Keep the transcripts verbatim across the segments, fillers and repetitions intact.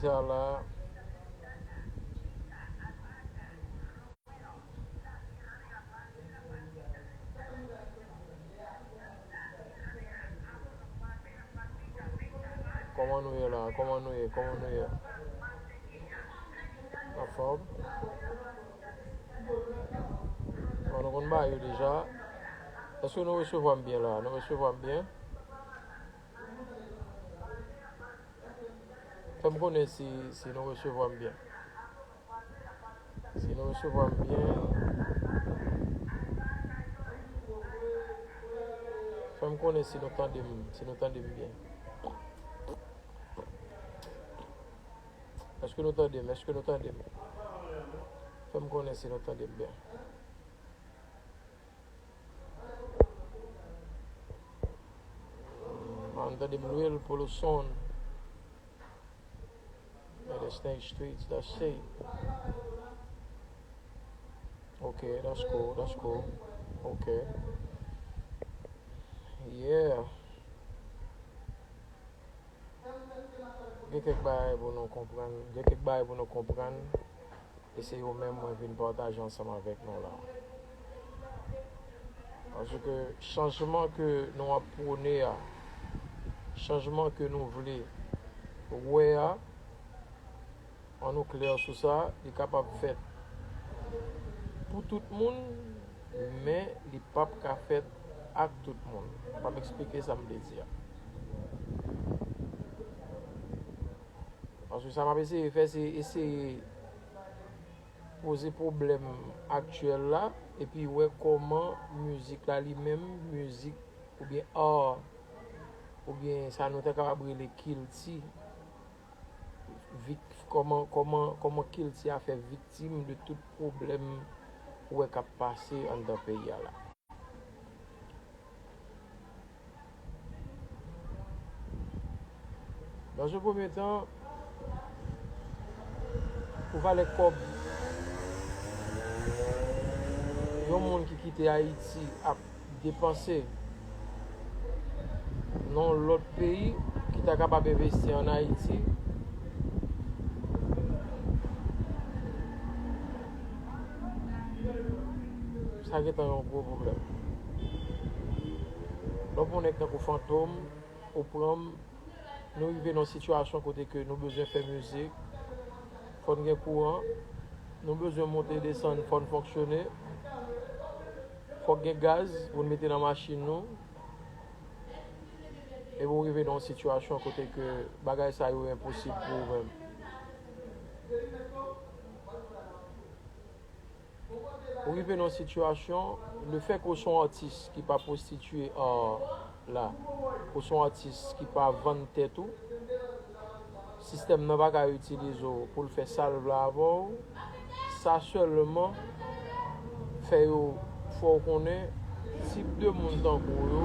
sa la. Kòman nou ye la? Kòman nou ye? Kòman nou ye? Anfòm? Bon, nou konn ba yo deja. Èske nou resevwa m byen la? Nou resevwa m byen? Fè m konnen si, si nou resevwa m byen. Si nou resevwa m byen, fè m konnen si nou tande m, si nou tande m byen. Èske nou tande m? Èske nou tande m? Fè m konnen si nou tande m byen. Ann tande m lwe l pou l sonn. Yeah, the stage streets, that's it. Ok, that's cool, that's cool. Ok. Yeah. Gen kèk bagay pou nou konprann. Gen kèk bagay pou nou konprann. E se yo menm mwen vin pataje ansanm avèk nou la. Paske chanjman ke nou ap pwone a, chanjman ke nou vle wè a, ann nou klè sou sa, li kapab fèt pou tout moun, men li p ap ka fèt ak tout moun. M ap eksplike sa m vle di a. Paske sa m ap eseye fè, se eseye poze pwoblèm aktyèl la, epi wè kòman mizik la li menm, mizik oubyen art, oubyen sa nou ta kapab rele kilti, vik-, kòman, kòman, kòman kilti a fè viktim de tout pwoblèm ou wè k ap pase anndan peyi a la. Dans un premier temps, pou valè kòb yon moun ki kite Ayiti ap depanse nan yon lòt peyi ki ta kapab envesti ann Ayiti, sa gentan yon gwo pwoblèm. Lè w pran yon nèg tankou Fantom, ou pran m, nou rive nan yon sitiyasyon kote ke nou bezwen fè mizik, fò n gen kouran, nou bezwen monte desann, fò n fonksyone, fòk gen gaz pou n mete nan machin nou. Epi w rive nan yon sitiyasyon kote ke bagay sa yo enposib pou ou menm. Ou rive nan yon sitiyasyon, lefètke w se yon atis ki pa pwostitiye art la, ou se yon atis ki pa vann tèt ou, sistèm nan pa ka itilize w pou l fè sa l vle avè w. Sa sèlman fè yo fè w konnen tip de moun tankou w yo,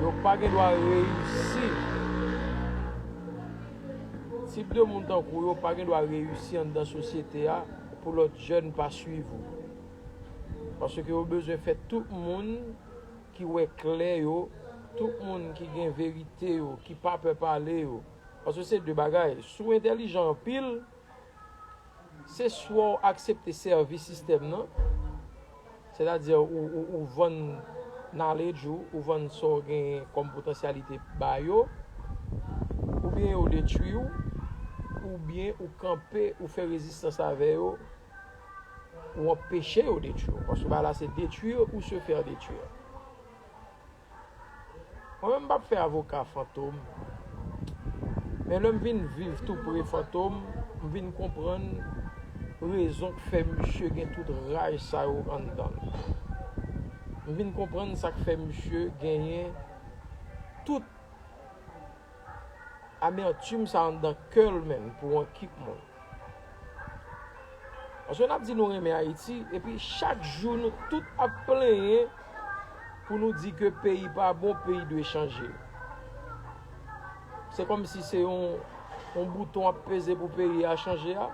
yo pa gen dwa reyisi. Tip de moun tankou w yo pa gen dwa reyisi anndan sosyete a pou lòt jèn pa swiv ou. Paske yo bezwen fè tout moun ki wè klè yo, tout moun ki gen verite yo, ki pa pè pale yo. Paske se de bagay. Si w entèlijan anpil, se swa w aksepte sèvi sistèm nan, sètadi ou, ou, ou vann knowledge ou, ou vann sa w genyen kòm potansyalite ba yo, oubyen yo detwi w, oubyen ou kanpe, ou fè rezistans avè yo, ou anpeche yo detwi w. Paske bagay la se détruire ou se faire détruire. Mwen menm m p ap fè avoka Fantom. Men lè m vin viv tou pre Fantom, m vin konprann rezon k fè misye gen tout raj sa yo anndan l. M vin konprann sa k fè misye genyen tout amètim sa anndan kè l menm pou yon ekip moun. Paske n ap di nou renmen Ayiti, epi chak jou nou tout ap plenyen pou nou di ke peyi pa bon, peyi dwe chanje. Se kòmsi se yon, yon bouton ap peze pou peyi a chanje a.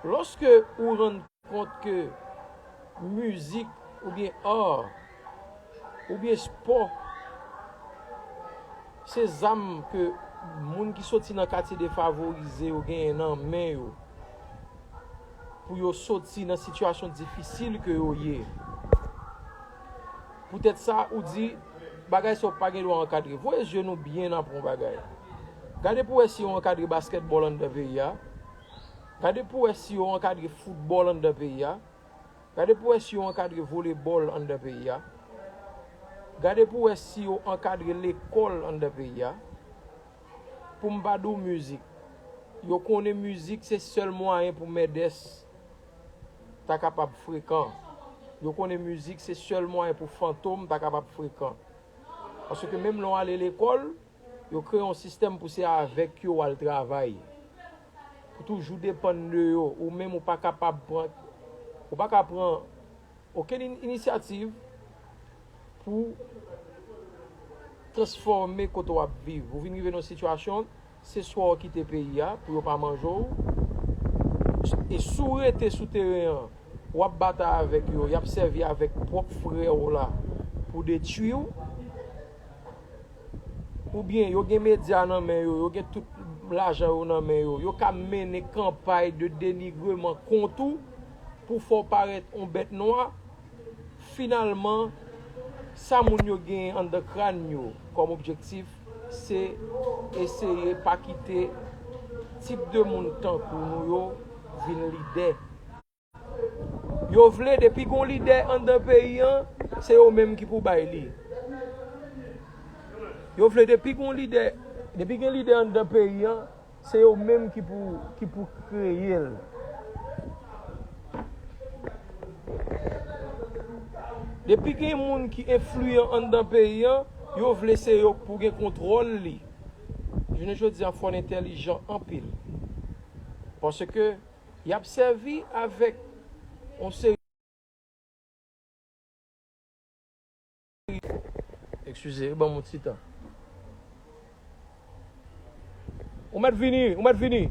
Lòske ou rann kont ke mizik oubyen art oubyen spò se zam ke moun ki soti nan katye defavorize yo genyen nan men yo pou yo soti nan sitiyasyon difisil ke yo ye. Poutèt sa, ou di, bagay sa yo pa gen dwa ankadre. Voye zye nou byen nan pon bagay. Gade pou wè si yo ankadre baskètbòl anndan peyi a. Gade pou wè si yo ankadre foutbòl anndan peyi a. Gade pou wè si yo ankadre volebòl anndan peyi a. Gade pou wè si yo ankadre lekòl anndan peyi a. Pou m pa di w mizik. Yo konnen mizik se sèl mwayen pou Mèdès ta kapab frekan. Yo konnen mizik se sèl mwayen pou Fantom ta kapab frekan. Paske menm lè w ale lekòl, yo kreye yon sistèm pou se avèk yo w al travay. Pou toujou depann de yo, ou menm ou pa kapab pran, ou pa ka pran okenn in- inisyativ pou transfòme kote w ap viv. Ou vin rive nan yon sitiyasyon, se swa w kite peyi a pou yo pa manje w, e si w rete sou teren an, w ap batay avèk yo, y ap sèvi avèk pwòp frè w la pou detwi w, oubyen yo gen medya nan men yo, yo gen tout lajan yo nan men yo, yo ka mennen kanpay de denigreman kont ou pou fè w parèt yon bèt nwa. Finalman, sa moun yo genyen anndan kràn yo kòm objektif, se eseye pa kite tip de moun tankou nou yo vin lidè. Yo vle depi gon lidè anndan peyi an, se yo menm ki pou bay li. Yo vle depi gon lidè, depi gen lidè anndan peyi an, se yo menm ki pou, ki pou kreye l. Depi gen moun ki enfliyan anndan peyi an, yo vle se yo k pou gen kontwòl li. Jounen jodi a, fò n entèlijan anpil. Paske y ap sèvi avèk yon seri Eskize, ban m yon ti tan. Ou mèt vini, ou mèt vini.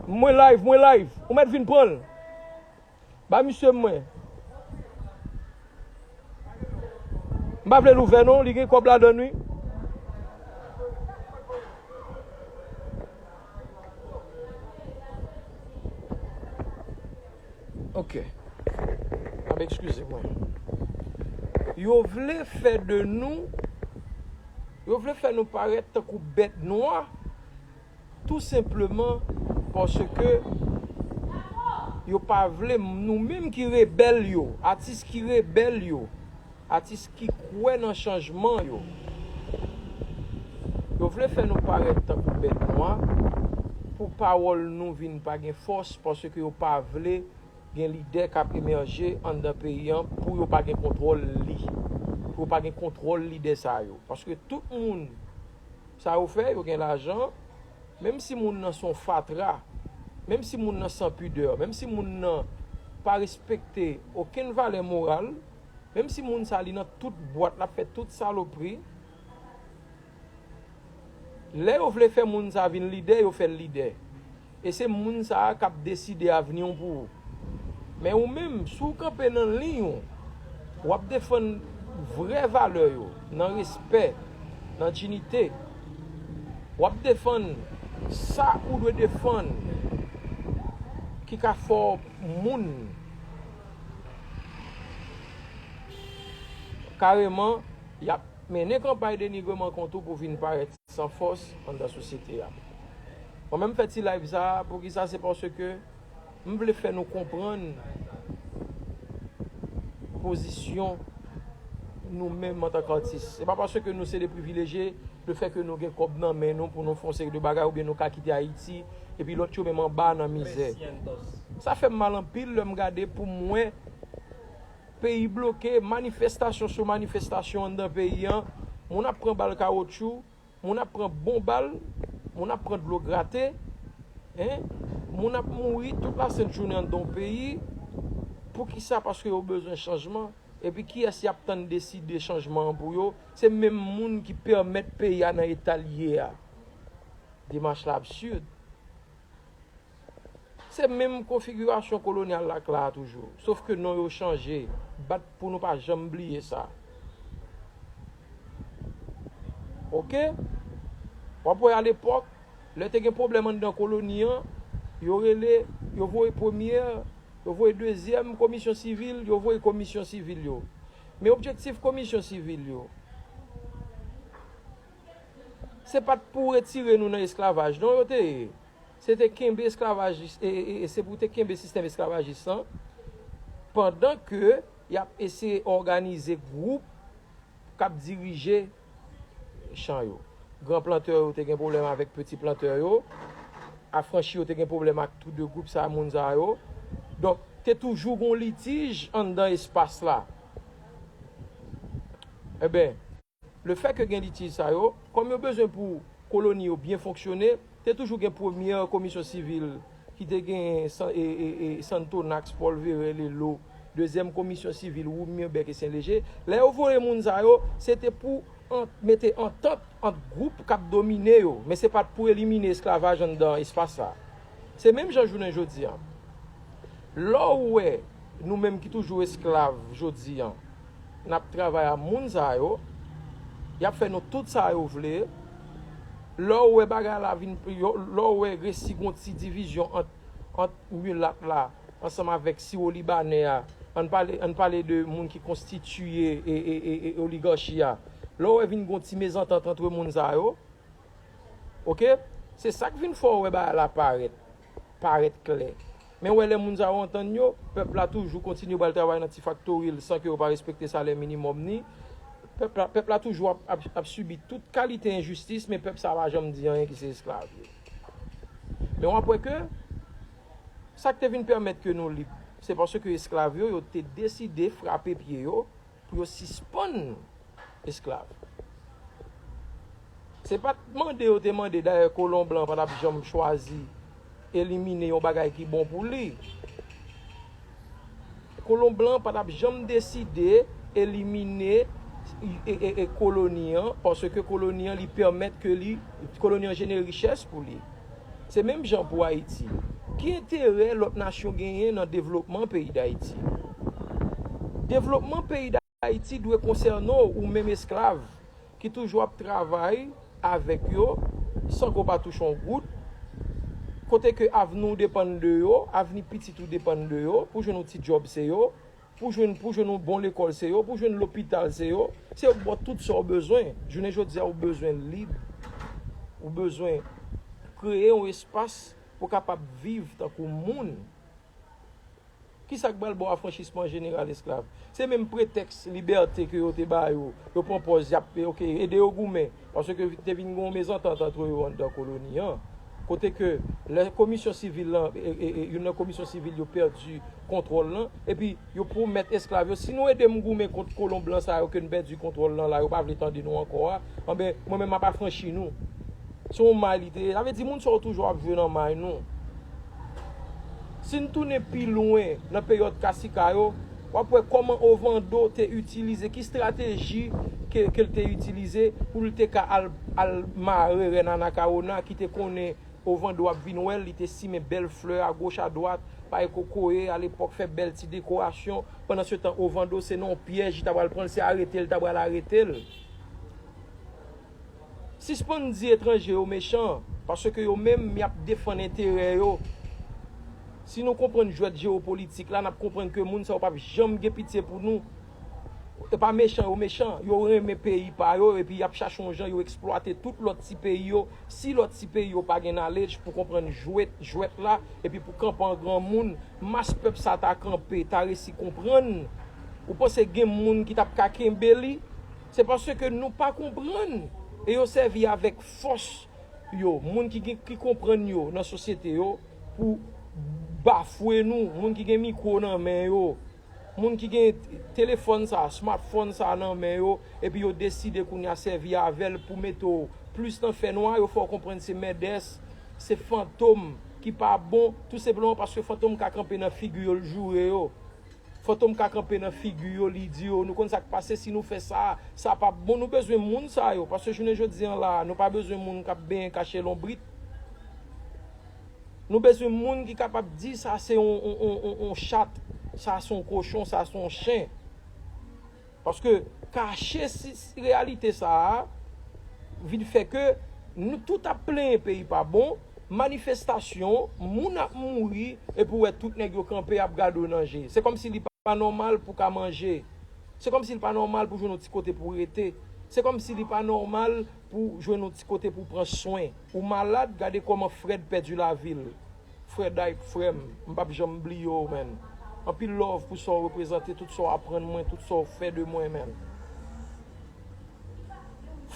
Mwen live, mwen live. Ou mèt vin pran l. Ba misye mwen. M pa vle l ouvè non, li gen kòb ladann wi. Ok. Ap eskize mwen. Yo vle fè de nou, yo vle fè nou parèt tankou bèt nwa, tou senpleman paske yo pa vle nou menm ki rebèl yo, atis ki rebèl yo, atis ki kwè nan chanjman yo. Yo vle fè nou parèt tankou bèt nwa pou pawòl nou vin pa gen fòs paske yo pa vle gen lidè k ap emèje anndan peyi an pou yo pa gen kontwòl li. Pou yo pa gen kontwòl lidè sa yo. Paske tout moun sa yo fè, yo gen lajan, menm si moun nan se yon fatra, menm si moun nan san pidè, menm si moun nan pa respekte okenn valè moral, menm si moun sa li nan tout bwat, l ap fè tout salopri, lè yo vle fè moun sa vin lidè, yo fè l lidè. E se moun sa a k ap deside avni w pou ou. Men ou menm, si w kanpe nan liy ou, w ap defann vrè valè yo, nan respè, nan diyite. W ap defann sa ou dwe defann ki ka fè w moun. Kareman, y ap mennen kanpay denigreman kont ou pou vin parèt san fòs anndan sosyete a. Mwen menm fè ti live sa a, poukisa? Se paske m vle fè nou konprann pozisyon nou menm antank atis. Se pa paske nou se de privilejye, lefètke nou gen kòb nan men nou pou nou fè yon seri de bagay, oubyen nou ka kite Ayiti, epi lòt yo menm anba nan mizè. Sa fè m mal anpil lè m gade pou m wè peyi bloke, manifestasyon sou manifestasyon anndan peyi an, moun ap pran bal kawotchou, moun ap pran bon bal, moun ap pran dlo grate, en, moun ap mouri tout lasent jounen anndan yon peyi. Poukisa? Paske yo bezwen chanjman. Epi kiyès y ap tann deside chanjman an pou yo? Se menm moun ki pèmèt peyi a nan eta l ye a. Demach la absid. Se menm konfigirasyon kolonyal la k la a toujou, sof ke non yo chanje. Bat pou nou pa janm bliye sa. Ok? W ap wè alepòk, lè te gen pwoblèm anndan koloni an, yo rele, yo voye premyè, yo voye dezyèm komisyon sivil, yo voye komisyon sivil yo. Men objektif komisyon sivil yo, se pa t pou retire nou nan esklavaj, non, yo te ye. Se te kenbe esklavajis, e, e, e, se pou te kenbe sistèm esklavajis lan, pandan ke y ap eseye òganize gwoup k ap dirije chan yo. Gran plantè yo te gen pwoblèm avèk peti plantè yo. Afranchi yo te gen pwoblèm ak tou de gwoup sa, moun sa yo. Donk, te toujou gon litij anndan espas la. Enben, lefètke gen litij sa yo, kòm yo bezwen pou koloni yo byen fonksyone, te toujou gen premyè komisyon sivil ki te gen San, e, e, e, Santonax, Pòlveren, Lelo, dezyèm komisyon sivil, Woumyebèk e Senleje. Lè yo voye moun sa yo, se te pou an, mete antant ant gwoup k ap domine yo, men se pa t pou elimine esklavaj anndan espas sa. Se menm jan jounen jodi a. Lè w wè nou menm ki toujou esklav jodi a, n ap travay a moun sa yo, y ap fè nou tout sa yo vle. Lè w wè bagay la vin, yo, lè w wè resi gon ti divizyon ant, ant milat la ansanm avèk siwo libanè a, ann pale, ann pale de moun ki konstitiye e, e, e, e oligachi a. Lè w wè vin gon ti mezantant antre moun sa yo, ok? Se sa k vin fè w wè bagay la parèt, parèt klè. Men w wè lè moun sa yo antann yo, pèp la toujou kontinye pral travay nan ti faktori l san ke yo pa respekte salè minimòm ni. Pèp la, pèp la toujou ap, ap, ap sibi tout kalite enjistis, men pèp sa pa janm di anyen ki se esklav yo. Men w ap wè ke sa k te vin pèmèt ke nou lib, se paske esklav yo, yo te deside frape pye yo pou yo sispann esklav. Se pa t mande yo te mande, dayè kolon blan pa t ap janm chwazi elimine yon bagay ki bon pou li. Kolon blan pa t ap janm deside elimine e, e, e koloni an, paske koloni an li pèmèt ke li, koloni an jene richès pou li. Se menm jan pou Ayiti. Ki enterè lòt nasyon genyen nan devlopman peyi Dayiti? Devlopman peyi Dayiti dwe konsène w, ou menm esklav, ki toujou ap travay avèk yo, san ke w pa touche yon goud, kote ke avni w depann de yo, avni pitit ou depann de yo, pou jwenn yon ti djòb se yo, pou jwenn, pou jwenn yon bon lekòl se yo, pou jwenn lopital se yo, se yo k ba w tout sa w bezwen. Jounen jodi a, ou bezwen lib, ou bezwen kreye yon espas pou w kapab viv tankou moun. Kisa k pral ba w afranchisman jeneral esklav? Se menm pretèks libète ke yo te ba yo, yo pran pòz y ap, ok, ede yo goumen, paske te vin gen yon mezantant antre yo anndan koloni an, kote ke lè komisyon sivil lan, e, e, e, youn nan komisyon sivil yo pèdi kontwòl lan, epi yo pwomèt esklav yo, "Si nou ede m goumen kont kolon blan sa yo ke n pèdi kontwòl lan la, yo pa vle tande nou ankò a, anben, mwen menm m ap afranchi nou." Se yon may li te ye. Sa vle di moun sa yo toujou ap jwe nan may nou. Si n tounen pi lwen nan peryòd Kasika yo, w ap wè kòman Ovando te itilize, ki estrateji ke, ke l te itilize pou l te ka al, al mare rèn Anakawona ki te konnen Ovando ap vin wè l, li te simen bèl flè agoch adwat, pay kokoye alepòk, fè bèl ti dekorasyon. Pandansetan, Ovando se nan yon pyèj, li ta pral pran l, se arete l ta pral arete l. Sispann di etranje yo mechan, paske yo menm y ap defann enterè yo. Si nou konprann jwèt jewopolitik la, n ap konprann ke moun sa yo p ap janm gen pitye pou nou. E pa mechan yo mechan, yo renmen peyi pa yo, epi y ap chache yon jan yo eksplwate tout lòt ti peyi yo. Si lòt ti peyi yo pa gen knowledge pou konprann jwèt, jwèt la, epi pou kanpe an granmoun, mas pèp sa ta kanpe, ta resi konprann. Ou panse gen moun ki t ap ka kenbe li? Se paske nou pa konprann. E yo sèvi avèk fòs yo, moun ki gen, ki konprann yo nan sosyete yo, pou bafwe nou, moun ki gen mikwo nan men yo, moun ki gen telefòn sa, smartphone sa nan men yo, epi yo deside kounye a sèvi avè l pou mete w plis nan fènwa, yo fè w konprann se mèdès, se fantom ki pa bon, tou senpleman paske fantom ka kanpe nan figi yo, l joure yo. Fantom ka kanpe nan figi yo, li di yo, "Nou konn sa k pase, si nou fè sa, sa p ap bon." Nou bezwen moun sa yo, paske jounen jodi an la, nou pa bezwen moun k ap benyen kache lonbrit. Nou bezwen moun ki kapab di, "Sa se yon, yon, yon, yon, yon chat, sa se yon kochon, sa se yon chen." Paske kache si, si reyalite sa a, vin fè ke nou tout ap plenyen peyi pa bon, manifestasyon, moun ap mouri, epi w wè tout nèg yo kanpe ap gade w nan je. Se kòmsi li pa nòmal pou w ka manje. Se kòmsi li pa nòmal pou w jwenn yon ti kote pou w rete. Se kòmsi li pa nòmal pou w jwenn yon ti kote pou w pran swen. Ou malad, gade kòman Fred pèdi lavi l. Fred Hype, frè m, m p ap janm bliye w, man. Anpil love pou sa w reprezante, tout sa w aprann mwen, tout sa w fè de mwen, man.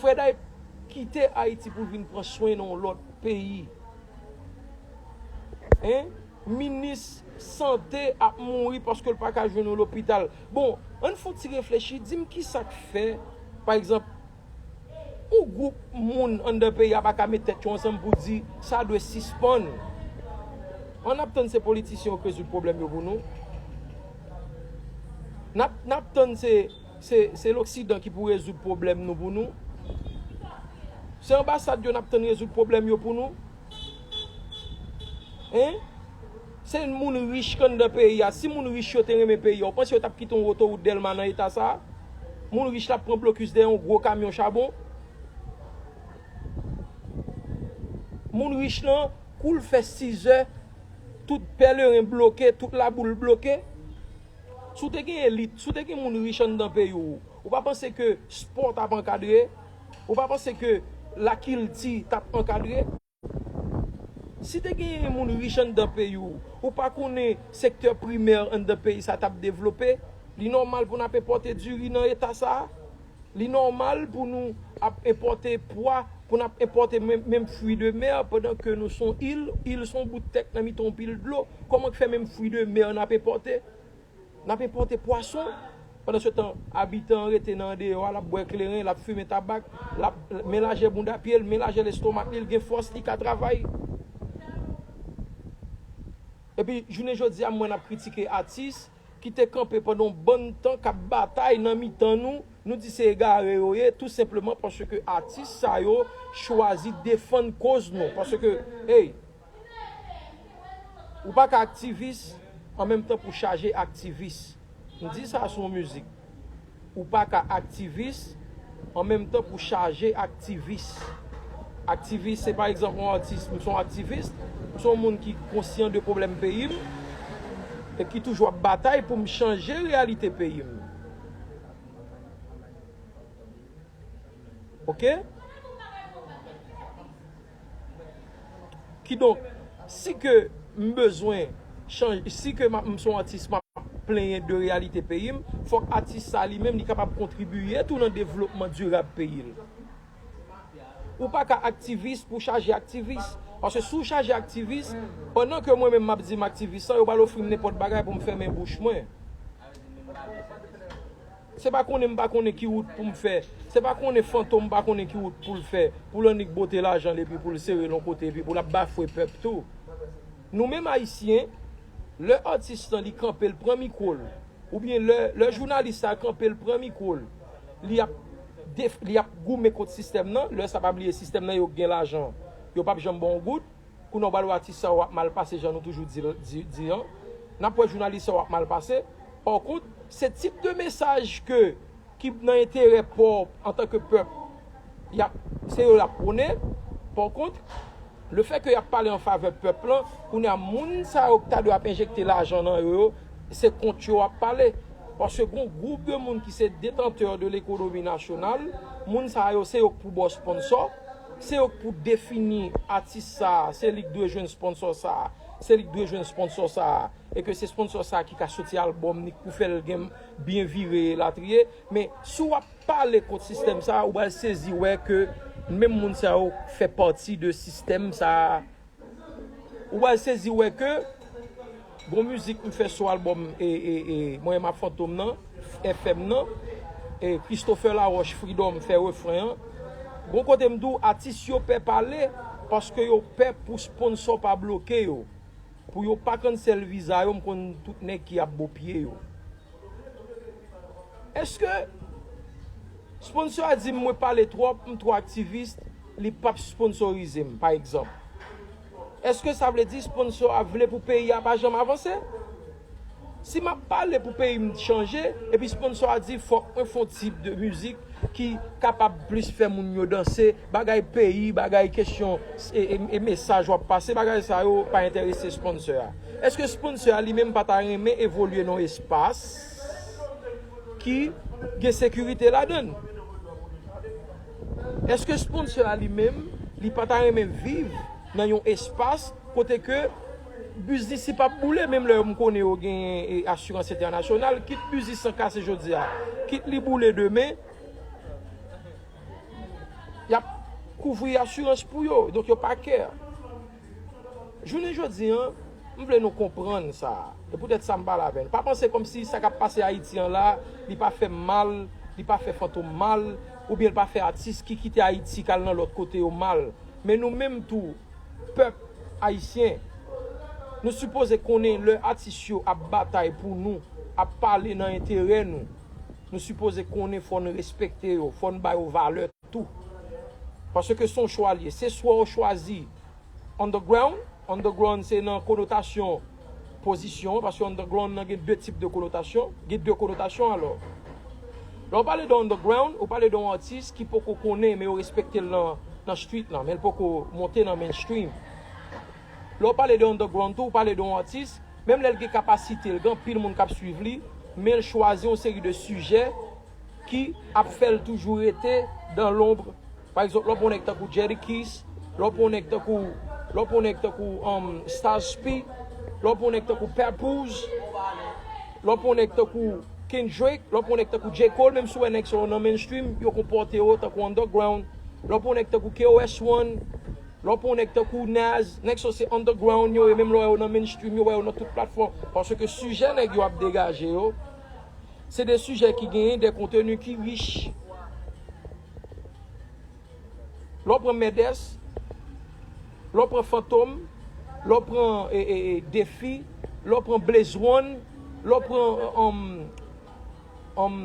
Fred Hype kite Ayiti pou l vin pran swen nan yon lòt peyi. Hein? Minis sante ap mouri paske l pa ka jwenn yon lopital. Bon, ann fè yon ti reflechi, di m kisa k fè, pa egzanp, yon gwoup moun anndan peyi a pa ka met tèt yo ansanm pou di sa dwe sispann. An n ap tann se politisyen yo k rezoud pwoblèm yo pou nou. N ap, n ap tann se, se, se Loksidan ki pou rezoud pwoblèm nou pou nou. Se anbasad yo n ap tann rezoud pwoblèm yo pou nou. Hein? Se moun rich k anndan peyi a. Si moun rich yo te renmen peyi a, ou panse yo t ap kite yon otowout Dèlma nan eta sa a? Moun rich la ap pran blokis dèyè yon gwo kamyon chabon. Moun rich lan, kou l fè sizè, tout pèleren bloke, tout laboul bloke. Si w te gen elit, si w te gen moun rich anndan peyi w, ou pa panse ke spò t ap ankadre? Ou pa panse ke lakilti t ap ankadre? Si te genyen moun rich anndan peyi w, ou pa konnen sektè primè anndan peyi sa t ap devlope? Li nòmal pou n ap enpòte diri nan eta sa a? Li nòmal pou nou ap enpòte pwa, pou n ap enpòte menm, menm fwi de mè, pandan ke nou se yon il, il se yon bout tèk nan mitan yon pil dlo. Kòman k fè menm fwi de mè n ap enpòte? N ap enpòte pwason. Pandansetan, abitan an rete nan andeyò a, l ap bwè kleren, l ap fimen tabak, l ap, men lajè bounda pye l, men lajè lestomak li, l gen fòs, li ka travay. Epi, jounen jodi a, m wè n ap kritike atis ki te kanpe pandan yon bann tan, k ap batay nan mitan nou, nou di se egare yo ye, tou senpleman paske atis sa yo chwazi defann koz nou. Paske, hey, ou pa ka aktivis an menm tan pou chaje aktivis. M di sa sou yon mizik. Ou pa ka aktivis an menm tan pou chaje aktivis. Aktivis, se pa egzanp yon atis, m se yon aktivis, m se yon moun ki konsyan de pwoblèm peyi m e ki toujou ap batay pou m chanje reyalite peyi m. Oke? Kidonk, si ke m bezwen chanje, si ke m ap, m se yon atis, m ap plenyen de reyalite peyi m, fòk atis sa li menm li kapab kontribiye tou nan devlopman dirab peyi l. Ou pa ka aktivis pou chaje aktivis. Paske si w chaje aktivis, pandan ke mwen menm m ap di m aktivis lan, yo pral ofri m nenpòt bagay pou m fèmen bouch mwen. Se pa konnen m pa konnen ki wout pou m fè. Se pa konnen Fantom pa konnen ki wout pou l fè, pou l annik bote lajan l epi pou l sere l yon kote epi pou l ap bafwe pèp tou. Nou menm Ayisyen, lè atis lan li kanpe l pran mikwo l, oubyen lè, lè jounalis sa kanpe l pran mikwo l, li ap def-, li ap goumen kont sistèm nan, lè sa pa bliye sistèm nan yo k gen lajan, yo p ap janm ba w yon goud. Kounye a w pral wè atis sa yo ap mal pase jan nou toujou di, di, di an. N ap wè jounalis sa yo ap mal pase. Pakont, se tip de mesaj ke, ki nan enterè pa w antanke pèp, y ap, se yo y ap pwone. Pakont, lefètke y ap pale an favè pèp lan, kounye a moun sa yo ki ta dwe ap enjekte lajan nan yo, yo, se kont yo w ap pale. Paske gon gwoup de moun ki se detantè de lekonomi nasyonal, moun sa yo se yo k pou ba w sponsò, se yo k pou defini atis sa a, se li k dwe jwenn sponsò sa a, se li k dwe jwenn sponsò sa a, e ke se sponsò sa a ki ka soti albòm ni k pou fè l gen byen vire elatriye. Men si w ap pale kont sistèm sa a, ou pral sezi wè ke menm moun sa yo fè pati de sistèm sa a. Ou pral sezi wè ke gon mizik m fè sou albòm e, e, e, mwen m ap Fantom nan, F M nan, e Christopher Laroche Freedom fè refren an. Gon kote m di w, atis yo pè pale, paske yo pè pou sponsò pa bloke yo. Pou yo pa cancel viza yo, m konn tout nèg ki ap bo pye yo. Èske sponsò a di m mwen pale twòp, m twò aktivis, li p ap sponsorize m, pa egzanp? Èske sa vle di sponsò a vle pou peyi a pa janm avanse? Si m ap pale pou peyi m chanje, epi sponsò a di fòk mwen fè yon tip de mizik ki kapab plis fè moun yo danse, bagay peyi, bagay kesyon e, e, e mesaj w ap pase, bagay sa yo pa enterese sponsò a. Èske sponsò a li menm pa ta renmen evolye nan yon espas ki gen sekirite ladan l? Èske sponsò a li menm, li pa ta renmen viv nan yon espas kote ke biznis li p ap boule, menm lè m konnen yo gen e, asirans entènasyonal, kit biznis lan kase jodi a, kit li boule demen, y ap kouvri asirans pou yo, donk yo pa kè. Jounen jodi an, m vle nou konprann sa. E poutèt sa m pale avè nou. Pa panse kòmsi sa k ap pase Ayiti an la, li pa fè m mal, li pa fè Fantom mal, oubyen li pa fè atis ki kite Ayiti k al nan lòt kote yo mal. Men nou menm tou, pèp ayisyen, nou sipoze konnen lè atis yo ap batay pou nou, ap pale nan enterè nou, nou sipoze konnen fò n respekte yo, fò n ba yo valè tou. Paske se yon chwa l ye. Se swa w chwazi underground. Underground se nan konotasyon pozisyon, paske underground nan gen de tip de konotasyon. Gen de konotasyon alò. Lè w pale de underground, ou pale de yon atis ki poko konnen, men yo respekte l nan, nan street lan, men l poko monte nan mainstream. Lè w pale de underground tou, ou pale de yon atis, menm lè l gen kapasite l, gen anpil moun k ap swiv li, men l chwazi yon seri de sijè ki ap fè l toujou rete dans l'ombre. Pa egzanp, lè w pran yon nèg tankou Jadakiss, lè w pran yon nèg tankou, lè w pran yon nèg tankou um, Styles P, lè w pran yon nèg tankou Papoose, lè w pran yon nèg tankou Kendrick, lè w pran yon nèg tankou J. Cole, menm si w wè nèg sa yo nan mainstream, yo konpòte yo tankou underground. Lè w pran yon nèg tankou K O S One, lè w pran yon nèg tankou Nas, nèg sa yo se underground yo ye, menm lè w wè yo nan mainstream, yo wè yo nan tout platfòm. Paske sijè nèg yo ap degaje yo, se de sijè ki genyen de konteni ki rich. Lè w pran Medès, lè w pran Fantom, lè w pran e, e, e, Defi, lè w pran Blaze One, lè w pran um, um,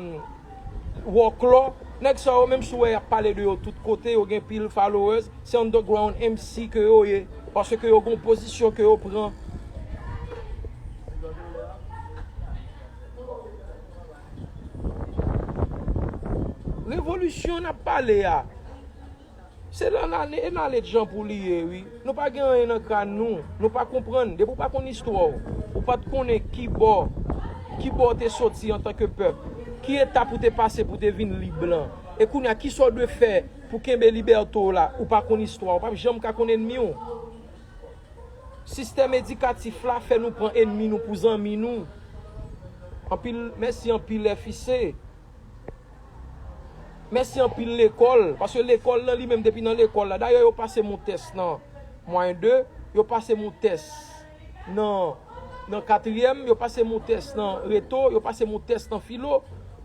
Wòklò, nèg sa yo, menm si w wè y ap pale de yo tout kote, yo gen pil followers, se underground M C ke yo ye, paske yo gen yon pozisyon ke yo pran. Revolisyon n ap pale a, se nan lane e nan lejyon pou li ye, wi. Nou pa gen anyen nan kràn nou. Nou pa konprann. Depi w pa konn istwa w, ou pa t konnen ki bò, ki bò w te soti antanke pèp, ki etap ou te pase pou w te vin lib lan. E kounye a, kisa w dwe fè pou kenbe libète w la? Ou pa konn istwa w, ou p ap janm ka konn ènmi w. Sistèm edikatif la fè nou pran ènmi nou pou zanmi nou. Anpil, mèsi anpil F I C. Mèsi anpil lekòl, paske lekòl lan li menm depi nan lekòl la. Dayè yo pase m yon tès nan mwayen de, yo pase m yon tès nan, nan katriyèm, yo pase m yon tès nan reto, yo pase m yon tès nan filo.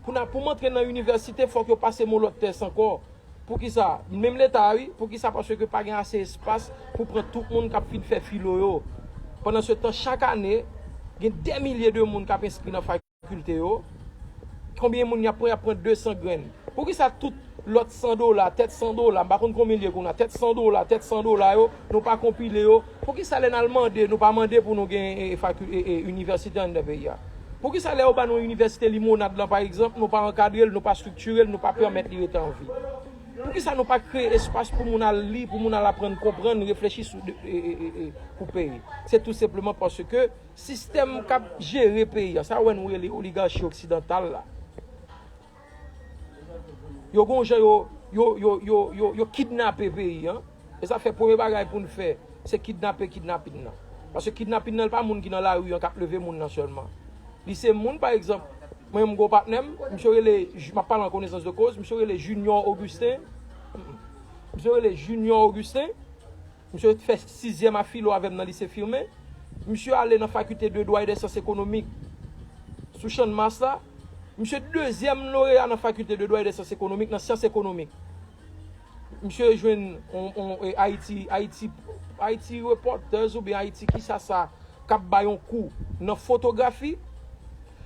Pou n a, pou m antre nan inivèsite, fòk yo pase m yon lòt tès ankò. Poukisa? Menm Leta a, wi. Poukisa? Paske pa gen ase espas pou pran tout moun k ap fin fè filo yo. Pandansetan, chak ane, gen dè milye de moun k ap enskri nan fakilte yo. Konbyen moun y ap pran? Y ap pran de san grenn. Poukisa tout lòt san dola, tèt san dola, m pa konn konbyen l ye kounye a, tèt san dola, tèt san dola yo, nou pa konpile yo? Poukisa lè n al mande, nou pa mande pou nou gen e, e, fakil-, e, e, inivèsite anndan peyi a? Poukisa lè yo ba nou inivèsite Limonad lan, pa egzanp, nou pa ankadre l, nou pa estriktire l, nou pa pèmèt li rete an vi? Poukisa nou pa kreye espas pou moun al li, pou moun al aprann konprann, reflechi sou de, e, e, e, e, pou peyi? Se tou senpleman paske sistèm k ap jere peyi a, sa w wè nou rele oligachi oksidantal la, yo gon jan yo, yo, yo, yo, yo, yo kidnape peyi a. E sa fè premye bagay pou n fè, se kidnape kidnapin nan. Paske kidnapin nan, li pa moun ki nan lari an k ap leve moun nan sèlman. Li se moun, pa egzanp, mwen menm gon patnè m, misye rele, m ap pale an konesans de koz, misye rele Junior Augustin. Misye rele Junior Augustin. Misye fè sizyèm a filo avè m nan lise Firmin. Misye ale nan fakilte de dwa e de syans ekonomik sou Channmas la. Misye dezyèm loreya nan fakilte de dwa e de syans ekonomik nan syans ekonomik. Misye jwenn on, on, e, Ayiti, Ayiti, Ayiti Reporters oubyen Ayiti kisa sa k ap bay yon kou nan fotografi.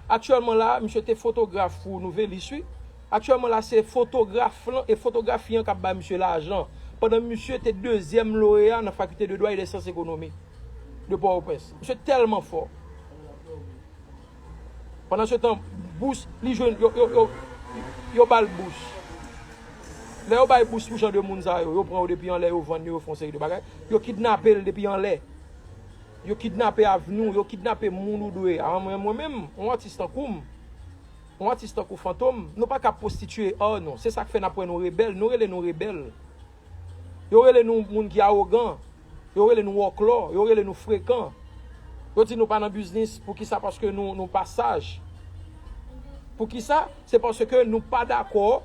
Aktyèlman la, misye te fotograf pou Nouvelliste, wi. Aktyèlman la, se fotograf lan e fotografi an k ap bay misye lajan. Pandan misye te dezyèm loreya nan fakilte de dwa e de syans ekonomik de Pòtoprens. Misye tèlman fò. Pandan se tan, bous, li jwenn, yo, yo, yo, yo ba l bous. Lè yo bay bous pou jan de moun sa yo, yo pran yo depi anlè, yo vann yo, yo fè yon seri de bagay. Yo kidnape l depi anlè. Yo kidnape avni w, yo kidnape moun ou dwe. A, mwen, mwen menm, yon atis tankou m, yon atis tankou Fantom, nou pa ka pwostitiye, oh non. Se sa k fè n ap wè nou rebèl, nou rele nou rebèl. Yo rele nou moun ki awogan. Yo rele nou wòklò. Yo rele nou frekan. Yo di nou pa nan biznis. Poukisa? Paske nou, nou pa saj. Poukisa? Se paske nou pa dakò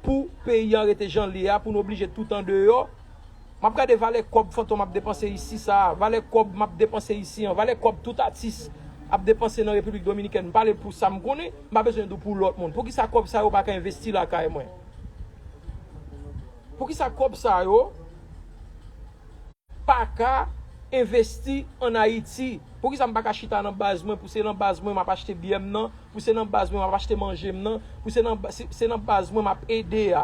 pou peyi an rete jan l ye a, pou nou oblije tout andeyò. M ap gade valè kòb Fantom ap depanse isi sa a, valè kòb m ap depanse isi an, valè kòb tout atis ap depanse nan Repiblik Dominikèn. M pale pou sa m konnen, m pa bezwen di w pou lòt moun. Poukisa kòb sa yo pa ka envesti lakay mwen? Poukisa kòb sa yo pa ka envesti ann Ayiti? Poukisa m pa ka chita nan baz mwen, pou se nan baz mwen m ap achte byè m nan, pou se nan baz mwen m ap achte manje m nan, pou se nan, se, se nan baz mwen m ap ede a?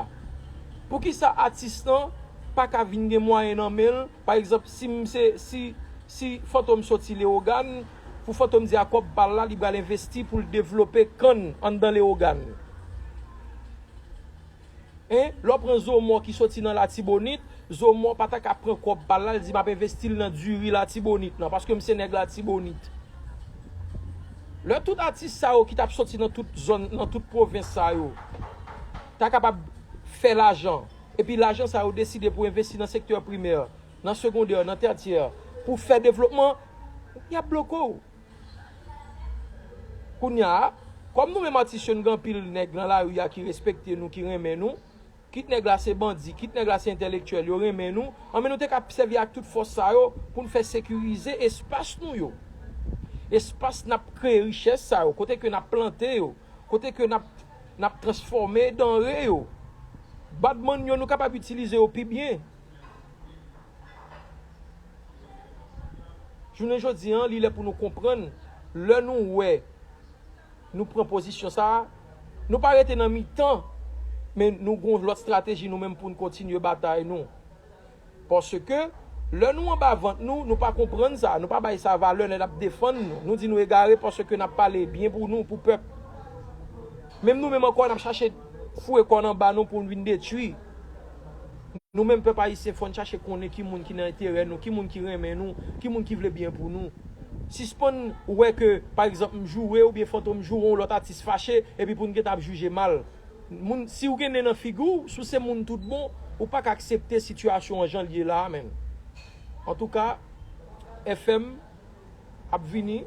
Poukisa atis lan pa ka vin gen mwayen nan men l? Pa egzanp, si m se, si, si Fantom soti Lewogàn, pou Fantom di a kòb pa l la, li pral envesti pou l devlope kann anndan Lewogàn. Hein? Lè w pran Zomò ki soti nan Latibonit, Zomò pa ta ka pran kòb pa l la, l di, "M ap envesti l nan diri Latibonit lan, paske m se nèg Latibonit." Lè tout atis sa yo ki t ap soti nan tout zòn, nan tout pwovens sa yo, ta kapab fè lajan, epi lajan sa yo deside pou envesti nan sektè primè, nan segondè, nan tètyè, pou fè devlopman, y ap bloke w. Kounye a, kòm nou menm atis yo, n gen anpil nèg nan lari a ki respekte nou, ki renmen nou, kit nèg la se bandi, kit nèg la se entèlektyèl, yo renmen nou, anben nou te ka sèvi ak tout fòs sa yo pou n fè sekirize espas nou yo. Espas n ap kreye richès sa yo, kote ke n ap plante yo, kote ke n ap, n ap transfòme danre yo. Badmann yo, nou kapab itilize yo pi byen. Jounen jodi an, li lè pou nou konprann, lè nou wè nou pran pozisyon sa a, nou pa rete nan mitan, men nou gon lòt estrateji nou menm pou n kontinye batay nou. Paske, lè nou anba vant nou, nou pa konprann sa, nou pa bay sa valè lè n ap defann nou. Nou di nou egare paske n ap pale byen pou nou, pou pèp. Menm nou menm ankò, n ap chache foure kò n anba nou pou n vin detwi. Nou menm pèp ayisyen, fò n chache konnen ki moun ki nan enterè nou, ki moun ki renmen nou, ki moun ki vle byen pou nou. Sispann wè ke, pa egzanp, m joure oubyen Fantom joure yon lòt atis fache, epi pou n gentan ap jije mal. Moun, si w gen nen nan figi w, si w se moun tout bon, ou pa ka aksepte sitiyasyon an jan l ye la a, menm. Antouka, F M ap vini,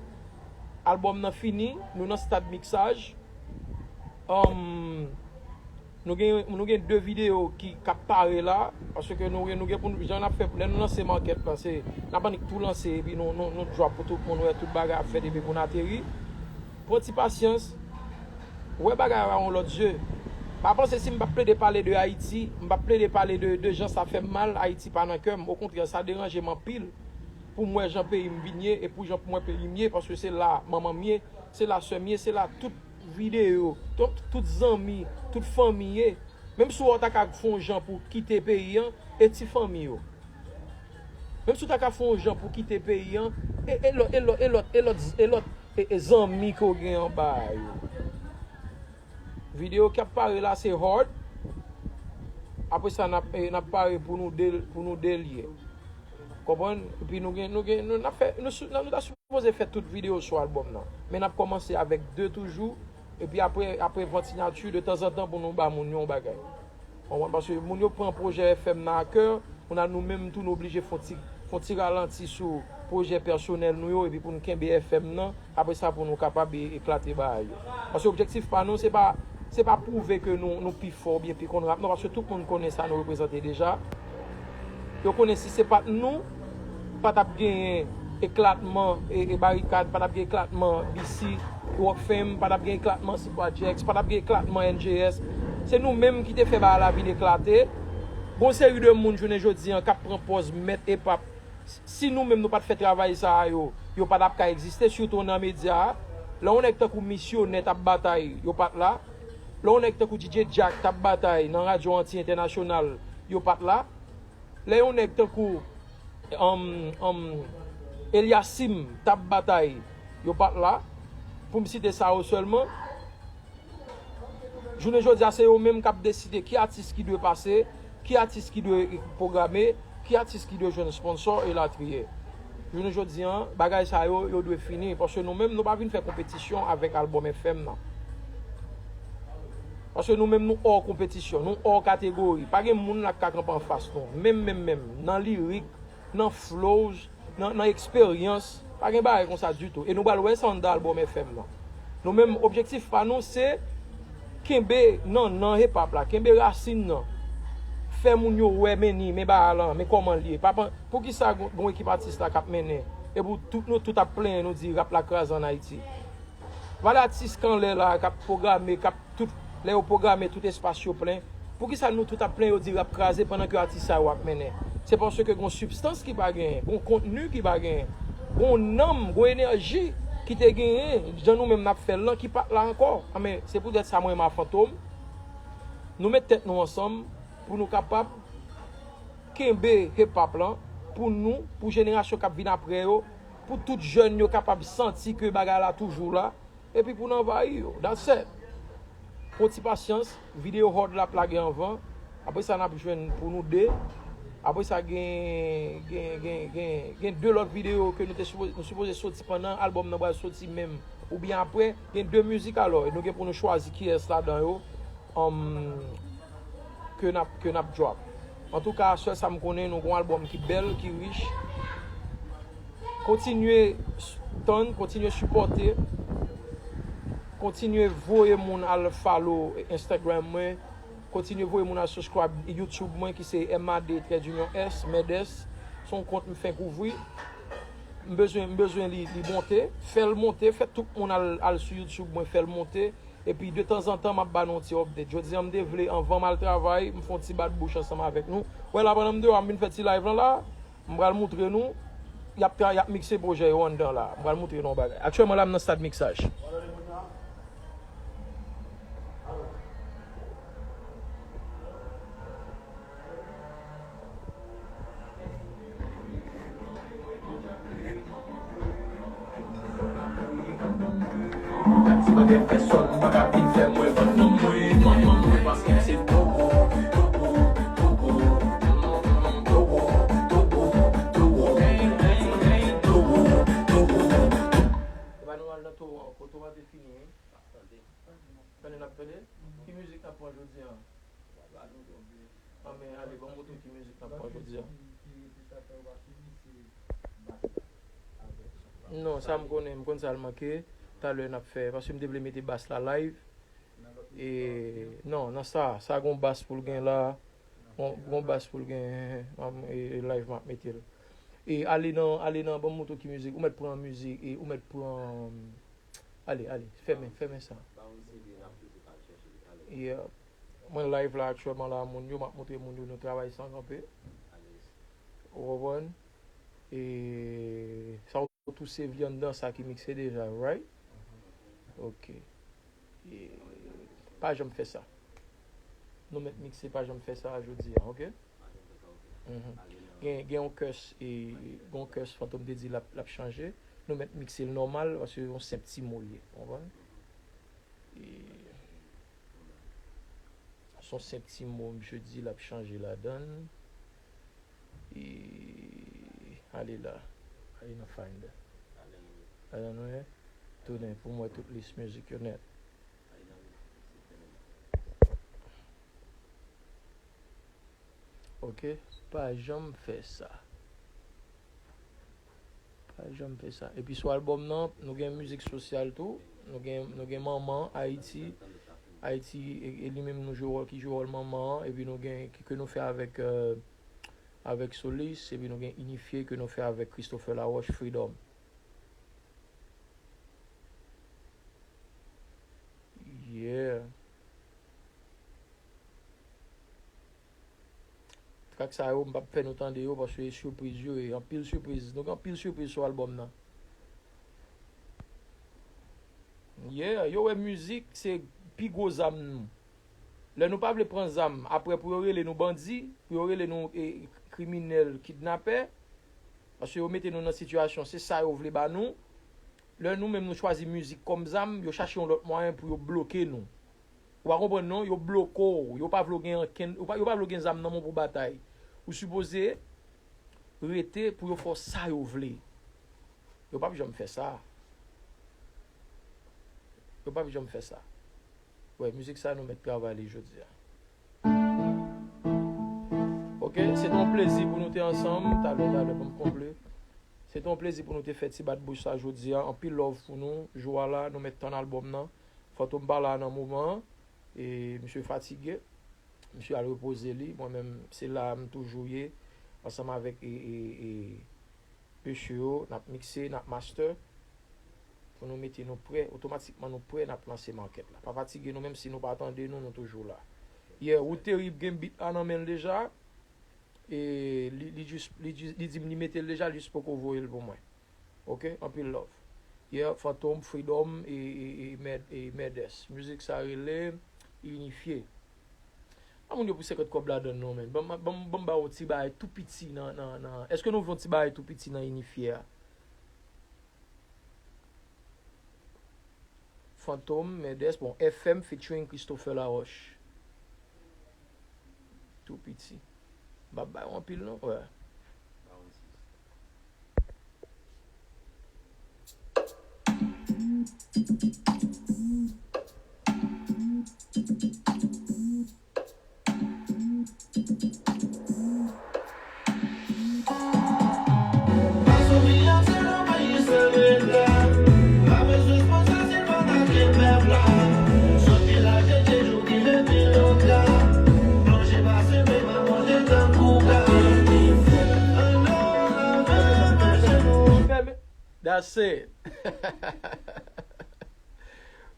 albòm nan fini, nou nan stad miksaj. Anm, nou gen, nou gen de videyo ki, k ap pare la, paske nou, nou gen pou nou, jan n ap fè, lè nou lanse makèt la, se, n ap annik tou lanse, epi nou, nou, nou drop pou tout moun wè tout bagay ap fèt, epi pou n ateri. Pran ti pasyans, wè bagay la yon lòt je. Pa panse si m p ap plede pale de Ayiti, m p ap plede pale de, de jan sa fè m mal, Ayiti pa nan kè m. Okontrè, sa deranje m anpil pou m wè jan peyi m vin ye e pou jan pou m wè peyi m ye, paske se la manman m ye, se la sè m ye, se la tout videyo, tout, tout zanmi, tout fanmi ye. Menm si w ta ka fè yon jan pou kite peyi an, e ti fanmi yo. Menm si w ta ka fè yon jan pou kite peyi an, e, e lòt, e lòt, e lòt, e lòt, e lòt, e, e zanmi ke w gen anba a yo. Videyo k ap pare la se hard. Apre sa, n ap, e, n ap pare pou nou de, pou nou delye. Konprann? Epi nou gen, nou gen, nou, n ap fè, nou, sou- nou, nou ta sipoze fè tout videyo sou albòm nan. Men n ap kòmanse avèk de toujou. Epi apre, apre vant siyati, de tanzantan pou nou ba moun yo yon bagay. Konprann? Paske moun yo pran pwojè F M nan a kè, kounye a nou menm tou nou oblije fè yon ti, fè yon ti ralanti sou pwojè pèsonèl nou yo, epi pou nou kenbe F M nan, apre sa pou nou kapab e- eklate bagay yo. Paske objektif pa nou, se pa, se pa pwouve ke nou, nou pi fò oubyen pi konn rap, non, paske tout moun konnen sa nou reprezante deja. Yo konnen si se pa t nou, pa t ap genyen eklatman e, e barikad, pa t ap gen eklatman B C, Rock Fame, pa t ap gen eklatman Sipwa Jex, pa t ap gen eklatman N J S. Se nou menm ki te fè bagay la vin eklate. Gon seri de moun jounen jodi an k ap pran pòz mèt e p ap. Si nou menm nou pa t fè travay sa a yo, yo pa t ap ka egziste, sitou nan medya a. Lè yon nèg tankou Misyonè t ap batay, yo pa t la. Lè yon nèg tankou D J Jack t ap batay nan Radyo Anti Entènasyonal, yo pa t la. Lè yon nèg tankou, um, um, Eliasim t ap batay, yo pa t la. Pou m site sa yo sèlman, jounen jodi a, se yo menm k ap deside ki atis ki dwe pase, ki atis ki dwe pwograme, ki atis ki dwe jwenn sponsò, elatriye. Jounen jodi a, bagay sa yo, yo dwe fini, paske nou menm, nou pa vin fè konpetisyon avèk Album F M nan. Paske nou menm, nou hors konpetisyon, nou hors kategori. Pa gen moun la k ka kanpe anfas nou. Menm, menm, menm, nan lirik, nan flows, nan, nan eksperyans, pa gen bagay konsa ditou. E nou pral wè sa anndan Album F M nan. Nou menm, objektif pa nou, se kenbe nannan hip hop la, kenbe rasin nan. Fè moun yo wè, men ni, men bagay lan, men kòman l ye. Pa pan-, poukisa gon, gon ekip atis la k ap mennen, epi tout, nou tout ap plenyen, nou di rap la kraze ann Ayiti? Vale atis k anlè la, k ap pwograme, k ap tout, lè yo pwograme, tout espas yo plen. Poukisa nou tout ap plenyen, yo di rap kraze pandan ke atis sa yo ap mennen? Se paske gon sibstans ki pa genyen, gon kontni ki pa genyen, gon nanm, gon enèji ki te genyen, jan nou menm n ap fè l lan, ki pa t la ankò. Anben, se poutèt sa mwen menm a Fantom, nou met tèt nou ansanm pou nou kapab kenbe hip hop lan pou nou, pou jenerasyon k ap vin apre yo, pou tout jèn yo kapab santi ke bagay la toujou la, epi pou n anvayi yo. That's it. Pran ti pasyans, videyo hard la ap lage anvan. Apre sa, n ap jwenn pou nou de. Apre sa, gen, gen, gen, gen, gen de lòt videyo ke nou te sipo-, nou sipoze soti pandan albòm nan pral soti menm, oubyen apre. Gen de mizik alò, e nou gen pou nou chwazi kiyès ladan yo, um, ke n ap, ke n ap drop. Antouka, sèl sa m konnen, nou gon albòm ki bèl, ki rich. Kontinye s-, tann, kontinye sipòte, kontinye voye moun al follow Instagram mwen, kontinye voye moun al subscribe YouTube mwen ki se M A D trait d'union S, Medes. Se yon kont m fenk ouvri. M bezwen, m bezwen li, li monte, fè l monte, fè tout moun al, al sou YouTube mwen, fè l monte. Epi de tanzantan, m ap ba nou yon ti update. Jodi a, m te vle, anvan m al travay, m fè yon ti bat bouch ansanm avèk nou. Wè la, pandan m deyò a, m vin fè ti live lan la, m pral moutre nou, y ap tra-, y ap mikse pwojè yo anndan la. M pral moutre nou yon bagay. Aktyèlman la, m nan stad miksaj. Si pa gen pèsonn, pa ka vin fè mwen vann non mwen, vann non mwen, paske se Togo, Togo, Togo, Togo, Togo, Togo, Togo, Togo. E pa nou al nan Togo ankò, Togo te fini, wi. Tande n ap tande? Ki mizik n ap pran jodi a? Anben, ale, ban m montre ki mizik n ap pran jodi a. Non, sa m konnen, m konn sa l manke. Talè n ap fè, paske m te vle mete bas la live. E, non, nan sa, sa gon bas pou l gen la. Gon, gon bas pou l gen, e, live m ap mete l. E ale nan, ale nan, ban m montre w ki mizik. Ou mèt pran mizik, e ou mèt pran, ale, ale, fèmen, fèmen sa. Yeah. Mwen live la aktyèlman la, moun yo, m ap montre moun yo, nou travay san kanpe. Ou konprann? E sa w tou se vyann nan sa ki mikse deja, right? Ok. E pa janm fè sa. Nou mèt mikse, pa janm fè sa jodi a, ok? Mhm. Gen, gen yon kès, e, gen yon kès Fantom te di l ap, l ap chanje. Nou mèt mikse l nòmal, paske yon senp ti mo l ye, w konprann? E se yon senp ti mo, misye di l ap chanje ladan l. E ale la. Ale nan Finder. Ladan nou ye? Tounen pou m wè tout lis mizik yo nèt. Ok, pa janm fè sa. Pa janm fè sa. Epi sou albòm nan, nou gen mizik sosyal tou. Nou gen, nou gen Manman, Ayiti. Ayiti, e, e li menm nou jwe wòl, ki jwe wòl manman an. Epi nou gen, ki, ke nou fè avèk, euh, avèk Solis. Epi nou gen Inifye, ke nou fè avèk Christopher Laroche, Freedom. Yeah. Trak sa yo, m p ap fè nou tande yo, paske e sipriz yo ye. Anpil sipriz. Nou gen anpil sipriz sou albòm nan. Yeah, yo wè mizik, se pi gwo zam nou. Lè nou pa vle pran zam, apre pou yo rele nou bandi, pou yo rele nou, e, kriminèl, kidnapè, paske yo mete nou nan sitiyasyon, se sa yo vle ba nou. Lè nou menm nou chwazi mizik kòm zam, yo chache yon lòt mwayen pou yo bloke nou. Ou pa konprann non, yo bloke w, yo pa vle w gen ankenn, yo pa, yo pa vle w gen zam nan men w pou batay. Ou sipoze rete pou yo fè w sa yo vle. Yo p ap janm fè sa. Yo p ap janm fè sa. Wè, mizik sa nou mèt travay li jodi a. Ok, se te yon plezi pou nou te ansanm. Talè, talè, ban m konple. Se te yon plezi pou nou te fè ti bat bouch sa jodi a. Anpil love pou nou. Jou a la, nou mèt tann albòm nan. Fantom pa la nan moman an. E misye fatige. Misye al repoze li. Mwen menm, se la a m toujou ye. Ansanm avèk e, e, e, mesye yo, n ap mikse, n ap master. Pou nou mete nou prè, otomatikman nou prè, n ap lanse makèt la. Pa fatige nou, menm si nou pa tande nou, nou toujou la. Yeah, Wood Terib gen beat la nan men l deja. E li, li jis, li jis, li di m li mete l deja, li jis poko voye l pou mwen. Ok, anpil love. Yeah, Fantom, Freedom e, e, e, Med, e Medes. Mizik sa rele Inifye. A moun yo pou senkant kòb ladann non, men. Ban m, ban m, ban m ba w ti bagay tou piti nan, nan, nan. Èske nou vle yon ti bagay tou piti nan Inifye a? Fantom, Medes, bon, F M featuring Christopher Laroche. Tou piti. M ap bay w anpil non, wè. That's it.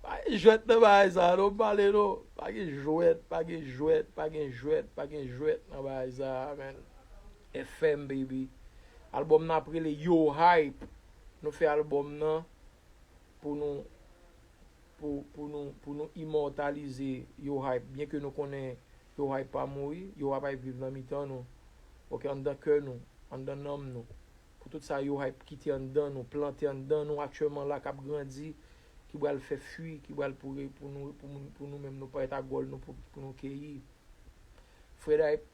Pa gen jwèt nan bagay sa, non, m pale, non. Pa gen jwèt, pa gen jwèt, pa gen jwèt, pa gen jwèt nan bagay sa, man. F M, baby. Albòm nan ap rele Yo Hype. Nou fè albòm nan pou nou, pou, pou nou, pou nou imòtalize Yo Hype. Byenke nou konnen Yo Hype pa mouri, Yo Hype ap viv nan mitan nou. Ok, anndan kè nou, anndan nanm nou. Pou tout sa Yo Hype kite anndan nou, plante anndan nou aktyèlman la, k ap grandi, ki pral fè fwi, ki pral pou, pou nou, pou, moun- pou nou menm, nou parèt a gòl nou, pou, pou nou keyi. Fred Hype,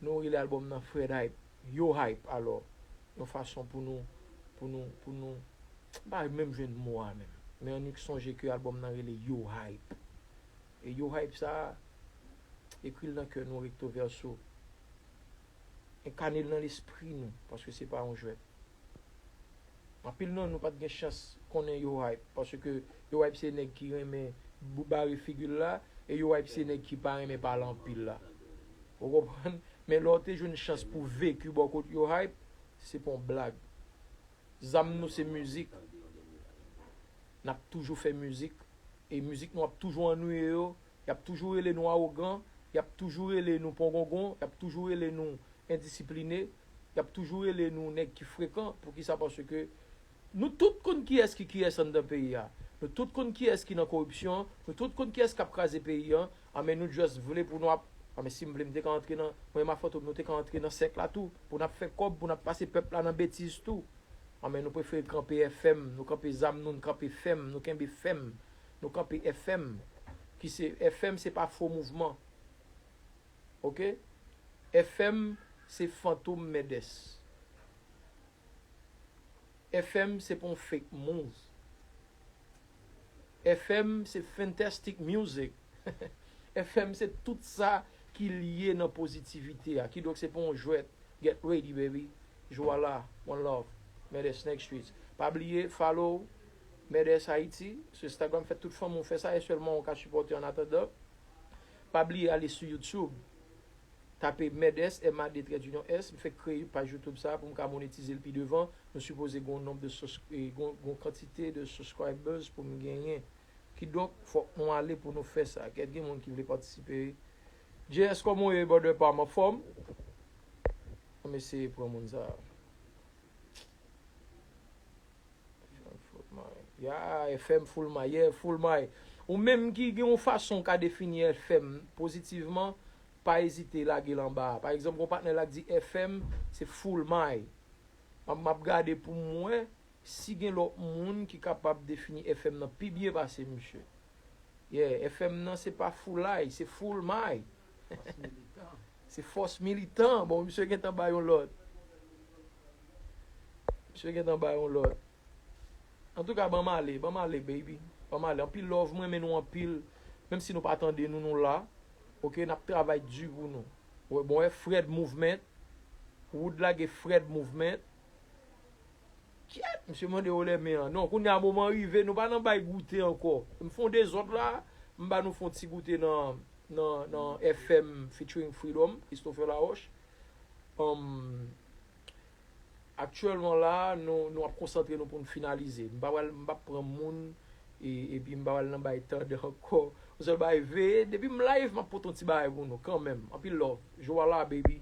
nou rele albòm nan Fred Hype. Yo Hype, alò. Yon fason pou nou, pou nou, pou nou, m pa menm jwenn mo a menm. Men annik sonje ke albòm nan rele Yo Hype. E Yo Hype sa, ekri l nan kè nou recto verso. Enkane l nan lespri nou, paske se pa yon jwèt. Anpil nan nou pa t gen chans konnen Yo Hype, paske Yo Hype se nèg ki renmen bou- bare figi l la, e Yo Hype se nèg ki pa renmen pale anpil la. Ou konprann? Men lè w te jwenn chans pou veki bò kot Yo Hype, se pa yon blag. Zam nou se mizik. N ap toujou fè mizik. E mizik nou ap toujou annuye yo. Y ap toujou rele nou awogan. Y ap toujou rele nou pongongon. Y ap toujou rele nou endisipline. Y ap toujou rele nou nèg ki frekan. Poukisa? Paske nou tout konn kiyès ki kiyès anndan peyi a. Nou tout konn kiyès ki nan koripsyon. Nou tout konn kiyès k ap kraze peyi a. Anben nou just vle pou nou ap, anben si m vle m te ka antre nan, mwen menm ak Fantom nou te ka antre nan sèk la tou. Pou n ap fè kòb, pou n ap pase pèp la nan betiz tou. Anben nou prefere kanpe F M, nou kanpe zam nou, nou kanpe fèm, nou kenbe fèm, nou kanpe F M, ki se, F M se pa fo mouvman. Ok? F M se Fantom Mendes. F M se pa yon fake move. F M se fantastic music. F M se tout sa ki lye nan pozitivite a. Kidonk se pa yon jwèt. Get ready, baby. Jou a la. One love. Medes Next Streets. Pa bliye, follow Medes Haiti sou Instagram. Fè tout fanmi w fè sa. E sèlman ou ka sipòte an atandan. Pa bliye ale sou YouTube. Tape Medes, M A D trait d'union S. M fèk kreye paj YouTube sa pou m ka monetize l pi devan. Nou sipoze gen yon nonb de sus- e, gen yon, gen yon kantite de subscribers pou m genyen. Kidonk, fòk nou ale pou nou fè sa. Kèt gen moun ki vle patisipe. J S, kòman w ye, brother pa m, anfòm? Ann eseye pran moun sa. Ya, F M full may, yeah, full may. Ou menm ki gen yon fason w ka defini F M pozitivman, pa ezite lage l anba a. Pa egzanp, gen yon patnè la k di F M se full may. M ap, m ap gade pou m wè Si gen lòt moun ki kapab defini F M nan pi byen pase misye. Yeah, F M nan se pa foulay, se foulmay. Se fòs militan. Bon, misye gentan bay yon lòt. Misye gentan bay yon lòt. Antouka, ban m ale, ban m ale, baby. Ban m ale. Anpil love, mwen renmen nou anpil. Menm si nou pa tande nou, nou la. Ok, n ap travay di pou nou. Wè, bon, wè, Fred Movement. Wood lage Fred Movement. Kyèt, misye mande yo lè men an. Non, kounye a moman rive, nou pa nan bay goute ankò. M fè yon dezòd la, m ba nou fè yon ti goute nan, nan, nan F M featuring Freedom, Christopher Laroche. Um, aktyèlman la, nou, nou ap konsantre nou pou n finalize. M pa pral, m p ap pran moun, e, epi m pa pral nan bay tande ankò. Yon sèl bagay, veye, depi m live, m ap pote yon ti bagay pou nou, kanmenm. Anpil love. Joala, baby.